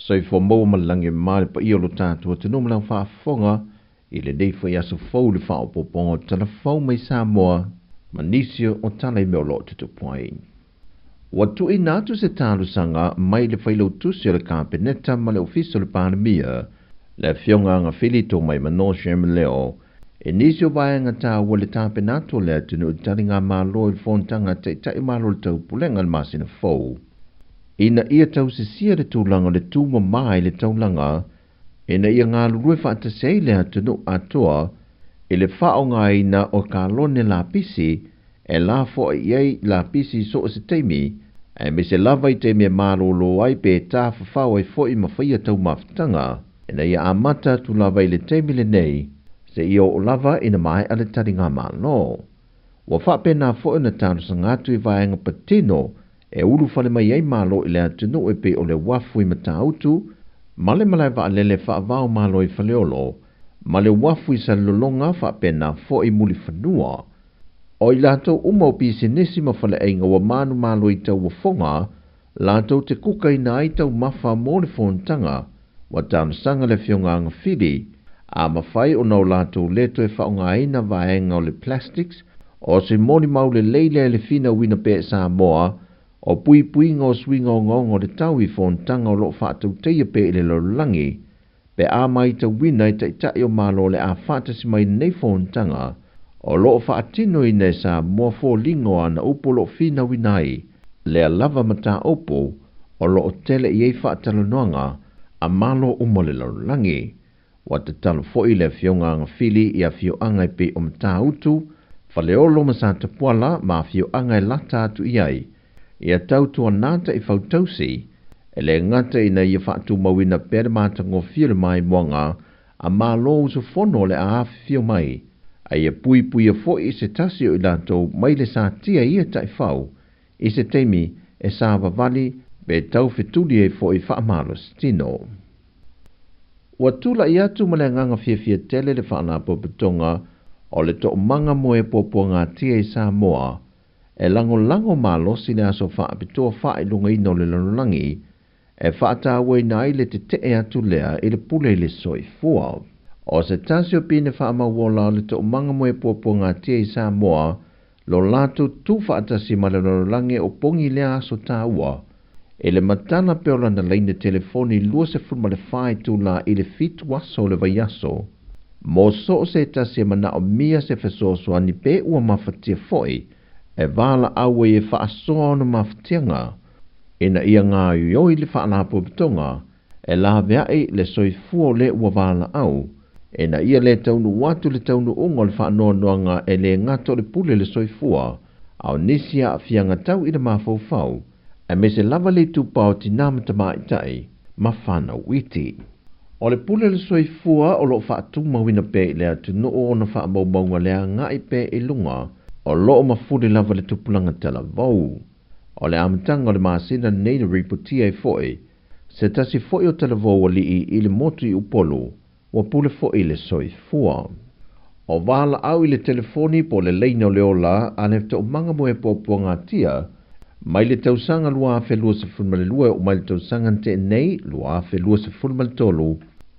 Soifua maua ma le lagi e mama i le paia o lo tatou atunuu ma lau faafofoga i lenei foi aso fou i le faaopoopoga o tala fou mai Samoa ma nisi o tala i mea o lo o tutupu ai. Ua tuuina atu se talosaga mai le Failautusi o le Kapeneta ma le Ofisa o le Palemia, le Afioga Agafili Tomaimano Sherman Leo, i nisi o vaega taua i le tapena atu o le atunuu i le taligamalo i le Fonotaga a Taitai o Malo o le Taupulega i le masina fou, ina ia tausisia le tulaga o le tumama i le taulaga ina ia galulue faatasi ai le atunuu atoa i le faaaogaina o kalone lapisi e lafoai i ai lapisi i so o se taimi, aemaise lava i taimi e malolo ai pe tafafao ai foi ma faia taumafataga, ina ia amata atu lava i le taimi lenei seia oo lava ina maea le taligamalo. Ua faapena foi ona talosaga atu i vaega patino e ulufale mai ai malo i le atunuu e pei o le uafu i Matautu ma le malae vaalele faavao malo i Faleolo ma le uafu i Salelologa faapena foi i Mulifanua. O i latou uma o pisinisi ma faleaiga ua manumalo i tauofoga latou te kukaina ai taumafa mo le fonotaga, ua talosaga le Afioga Agafili a mafai ona o latou le toe faaaogaina vaega o le plastics o se molimau lelei lea i le finauina pea e Samoa o puipuiga o suiga ogaoga o le tau i fonotaga o lo o faatautaia pea i le lalolagi pe a matauina e Taitai o Malo o le a faatasi mai lenei fonotaga o lo o faatinoina e Samoa foliga o ana upu o lo o finauina ai lea lava mataupu o lo o tele i ai faatalanoaga a Malo uma o le lalolagi. Ua tatalo foi le Afioga Agafili i afioaga e pei o Matautu, Faleolo ma Satapuala ma afioaga e lata atu i ai, ia tautuana taifau-tausi, e le gata ina ia faatumauina pea le matagofie o le maimoaga a Malo usufono o le a afifio mai, a ia puipuia foi i se tasi o i latou mai le satia i ia taifau i se taimi e savavali pe taufetuli ai foi faamalositino. Ua tulai atu ma le agaga fiafia tele le Faalapotopotoga o le Toomaga mo e Puapuagatia i Samoa e lagolago malosi le aso faapitoa faailogaina o le lalolagi e faatauaina ai le tetee atu lea i le pule i le soifua. O se tasi o pine faamauola o le Toomaga mo e Puapuagatia i Samoa lo latou tu faatasi ma le lalolagi o pogi lea aso taua i le matala pea o lana laina telefoni 24 itula i le 7 aso o le vaiaso. Mo so o se tasi e manaomia se fesoasoani pe ua mafatia foi e valaau ai e faasoa ona mafatiaga ina ia gaoioi le faalapotopotoga e laveai le soifua o le ua valaau ina ia le taunuu atu le taunuuga o le faanoanoaga e le gata o le pule le soifua a o nisi aafiaga tau i le mafaufau aemaise lava le itupa o tinā ma tamaitai ma fanau iti. O le pule le soifua o lo o faatumauina pea i le atunuu ona faamaumauga le agai pea i luga o lo o mafuli lava le tupulaga talavou. O le amataga o le masina lenei na ripotia ai foi se tasi foi o talavou alii i le motu i Upolu ua pule foi le soifua. O valaau i le telefoni po o le laina o le ola a le Toomaga mo e Puapuagatia mai le tausaga 2022 oo mai le tausaga na tea nei 2023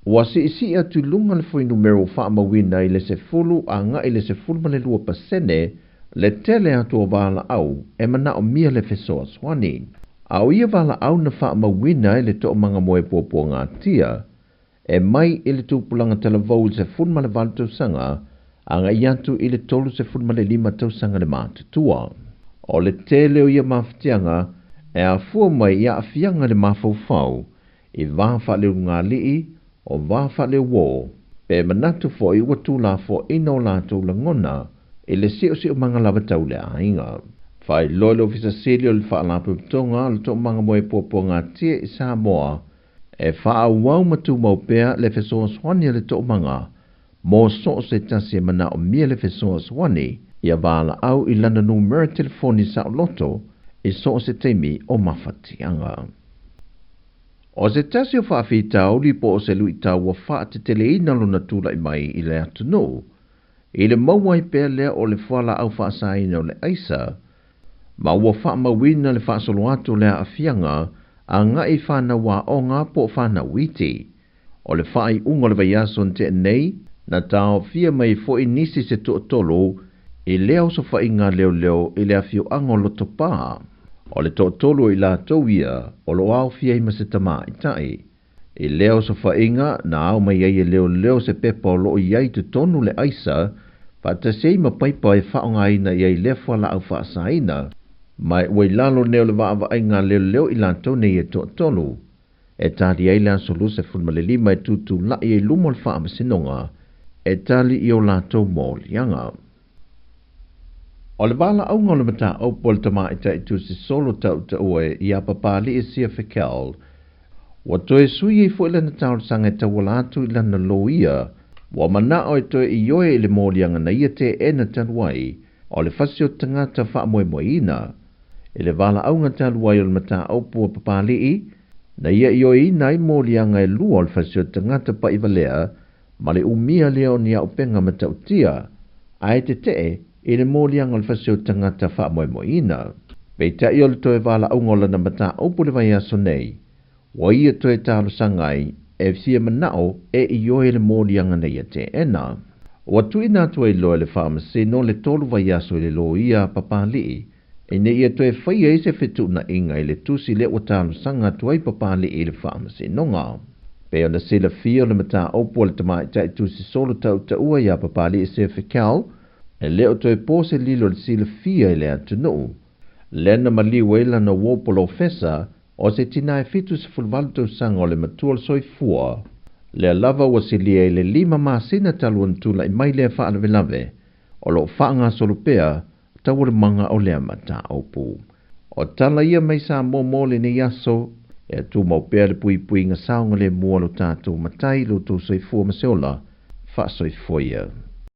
ua siisii atu i luga le fuainumera ua faamauina i le 10 agai i le 12% le tele atu o valaau e manaomia le fesoasoani. A o ia valaau na faamauina e le Toomaga mo e Puapuagatia e mai i le tupulaga talavou i le 18 tausaga agai atu i le 35 tausaga le matutua. O le tele o ia mafatiaga e afua mai i aafiaga i le mafaufau i va faaleulugalii o va faaleuō pe manatu foi ua tulafoaina o latou lagona i le siosiomaga lava tau le aiga. Faailoa le Ofisa Sili o le Faalapotopotoga o le Toomaga mo e Puapuagatia i Samoa e faaauau ma tumau pea le fesoasoani a le Toomaga mo so o se tasi e manaomia le fesoasoani ia valaau i lana numera telefoni saoloto i so o se taimi o mafatiaga. O se tasi o faafitauli po o se luitau ua faateteleina lona tulai mai i le atunuu, i le maua ai pea lea o le fualaau faasaina o le aisa, ma ua faamauina le faasolo atu o le aafiaga Aga'i i fanau aoga po o fanau iti. O le faaiuga o le vaiaso na tea nei, na taofia mai foi nisi se toatolu i lea osofaiga a leoleo i le afioaga o Lotopa. O le toatolu o i latou ia o lo o aofia ai ma se tamaitai. I lea osofaiga na ao mai ai e leoleo se pepa o lo o i ai i totonu le aisa faatasi ai ma paipa e faaaogaina i ai lea fualaau faasaina. Ma ua i lalo nei o le vaavaaiga a leoleo i latou nei e toatolu. E tali ai le aso 25 e tutulai ai luma o le faamasinoga e tali i o latou moliaga. O le valaauga o le mataupu a le tamaitai tusi solo tautaua ia Papali'i Sia Fekel, ua toe sui ai foi lana talosaga e tauala atu i lana loia, ua mana'o e toe ioe i le moliaga na ia teena talu ai o le fasi o tagata faamoemoeina. I le valaauga talu ai o le mataupu a Papali'i, na ia ioeina ai moliaga e lua o le fasi o tagata pa'ivalea ma le umia lea o ni auupega matautia, ae tete'e i le moliaga o le fasi o tagata faamoemoeina. Peitai o le toe valaauga o lana mataupu le vaiaso nei, ua ia toe talosaga ai e fia mana'o e ioe le moliaga na ia teena. Ua tuuina atu ai loa e le faamasino le tolu vaiaso i le loia a Papali'i, ina ia toe faia ai se fetuunaiga i le tusi lea ua talosaga atu ai Papali'i i le faamasinoga. Pei ona silafia o le mataupu a le tamaitai tusi solo tautaua iā Papali'i Sia Fekel, e le o toe po se lilo i le silafia i le atunuu. Lea na maliu ai lana uō polofesa o se tinā e 78 tausaga o le matua o le soifua, lea lava ua silia i le lima masina talu ona tula'i mai lea faalavelave, o lo o faagasolo pea taualumaga o lea mataupu. O tala ia mai Samoa mo lenei aso, e tumau pea le puipuiga saogalemu a lo tatou Matai i lo outou soifua ma se ola faasoifua ia.